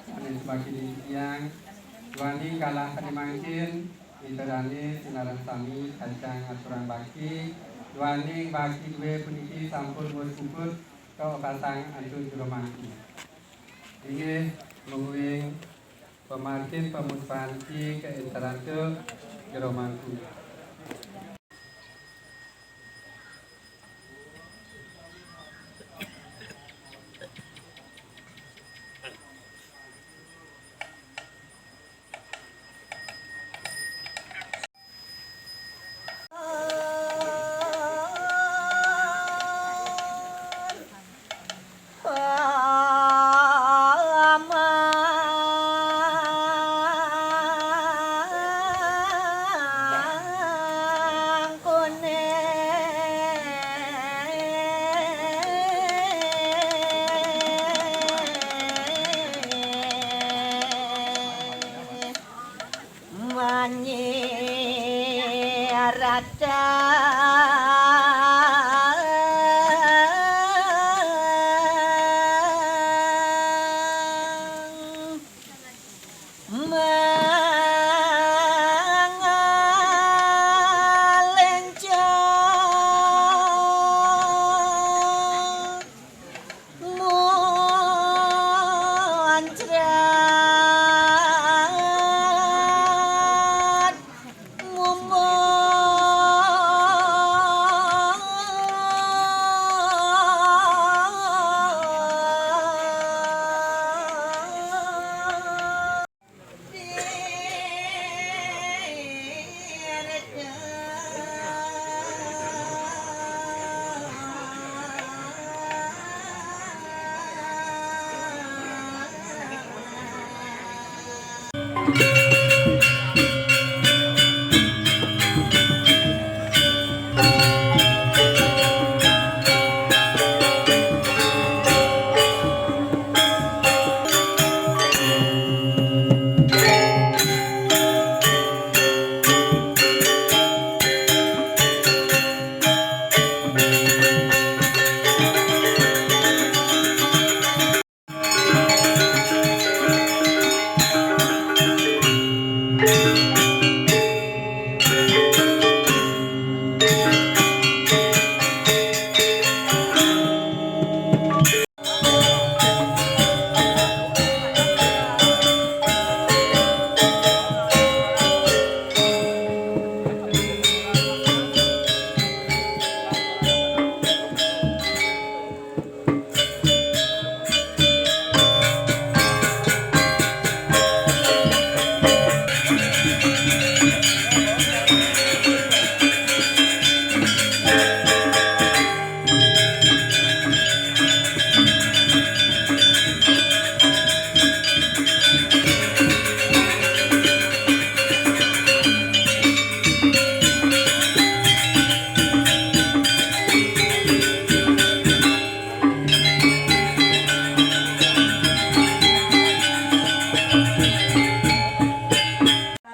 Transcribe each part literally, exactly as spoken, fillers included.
Sané sumangkin titiang, duaning galah sané mangkin, ida dané sinareng sami kacang aturang bakti, duaning bakti dué puniki sampun wus puput kaobasan antuk jero mangku. Inggih, mungguing pamargin pamuspan ti kaénter antuk jero mangku.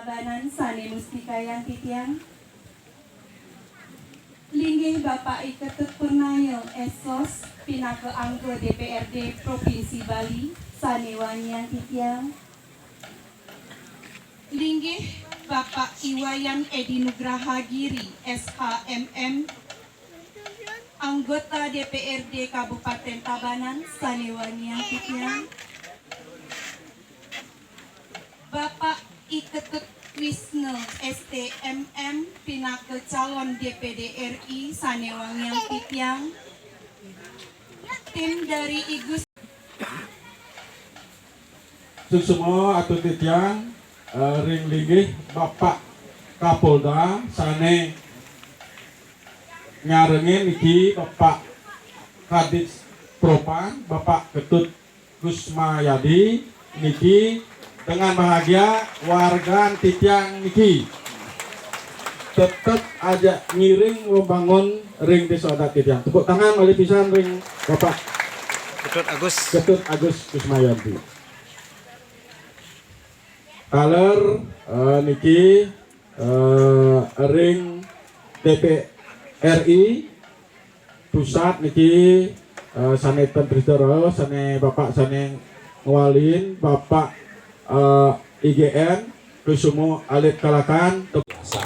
Tabanan sané mustikayang titiang. Linggih Bapak I Ketut Purnaya, S Sos, pinaka anggota D P R D Provinsi Bali, sané wangiang titiang. Linggih Bapak I Wayan Edi Nugraha Giri, S H M M, anggota D P R D Kabupaten Tabanan, sané wangiang titiang. Bapak I Ketut Wisnu, S T M M, pinaka calon D P D R I, sané wangiang titiang. Tim dari Igus. Suksma atur titiang, eh, ring linggih Bapak Kapolda sané nyarengin niki Bapak Kadis Propam, Bapak Ketut Kusmayadi niki dengan bahagia wargan titiang niki tetep aja ngiring membangun ring desa adat titiang. Tepuk tangan malih pisan ring Bapak Ketut Agus. Ketut Agus Kusmayadi. Taler, eh, niki, eh, ring D P R I pusat niki eh, sané ten tridhara, sané Bapak sané ngwalin, Bapak, eh, I G N, Kusumo Alit Kalakan, biasa.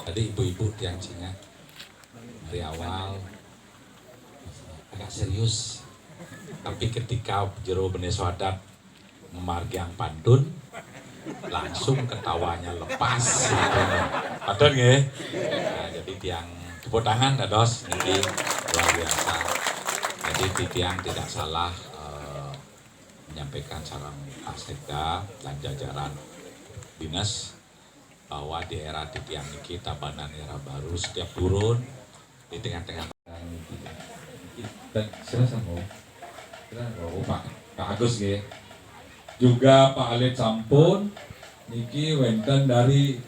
Tadi ibu-ibu tiang Cina dari awal agak serius. Tapi ketika jero bendésa adat memargiang pantun, langsung ketawanya lepas gitu. Pantun nggih. Nah, jadi tiang tepuk tangan dados niki luar biasa. Jadi titiang tidak salah, eh, menyampaikan sareng Pak Sekda dan jajaran dinas bahwa di era titiang niki Tabanan era baru, setiap turun di tengah-tengah. Silakan, Bu. Silakan, Bu. Oh, Pak, Pak Agus nggih. Juga Pak Alit sampun niki wénten dari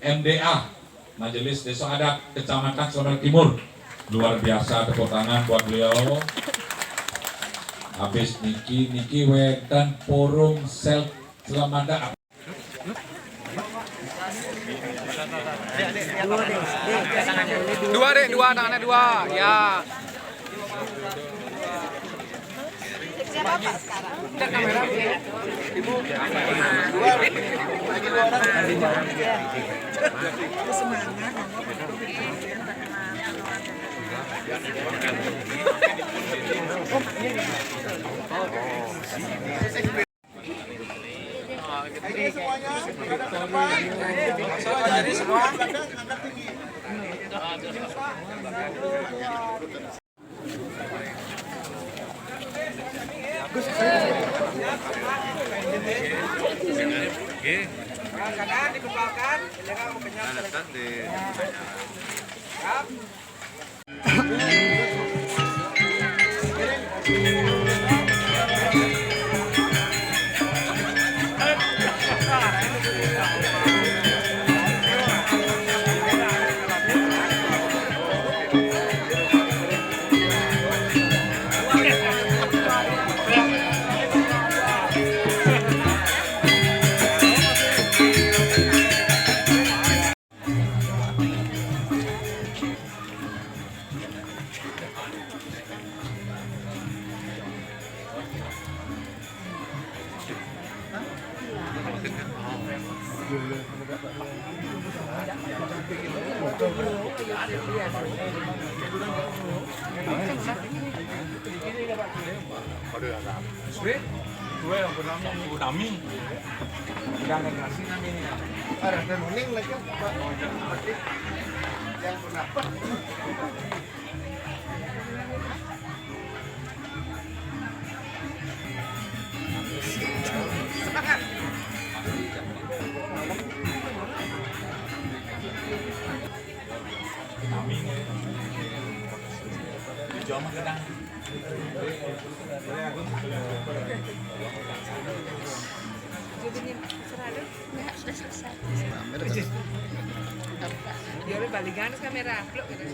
M D A, Majelis Desa Adat Kecamatan Sleman Timur. Luar biasa, tepuk tangan buat beliau. Habis niki, niki wénten forum self Sleman Adat. Dua, Dek. Dua, tangannya dua. Ya. Suwe, suwe, ampun nami. Ampun nami. Udah ngasih nami ini. Ada, ada nuning lagi, Pak. Yang pendapat. Sudah selesai. Dia udah balikan kamera, vlog gitu.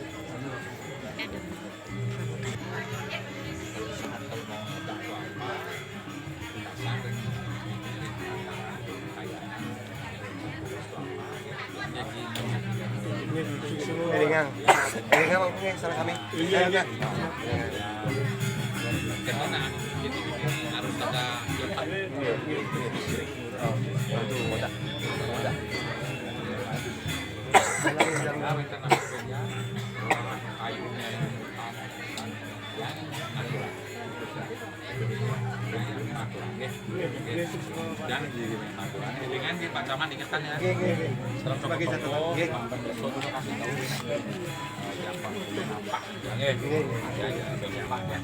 Ringan. Ringan waktunya sama kami. Iya, iya. Karena ini harus ada. Jangan di Pak Camat ingetan ya. Sebagai catatan. Pak Beso dulu kasih tahu. Ya, Pak. Ya, ya, ya, ya.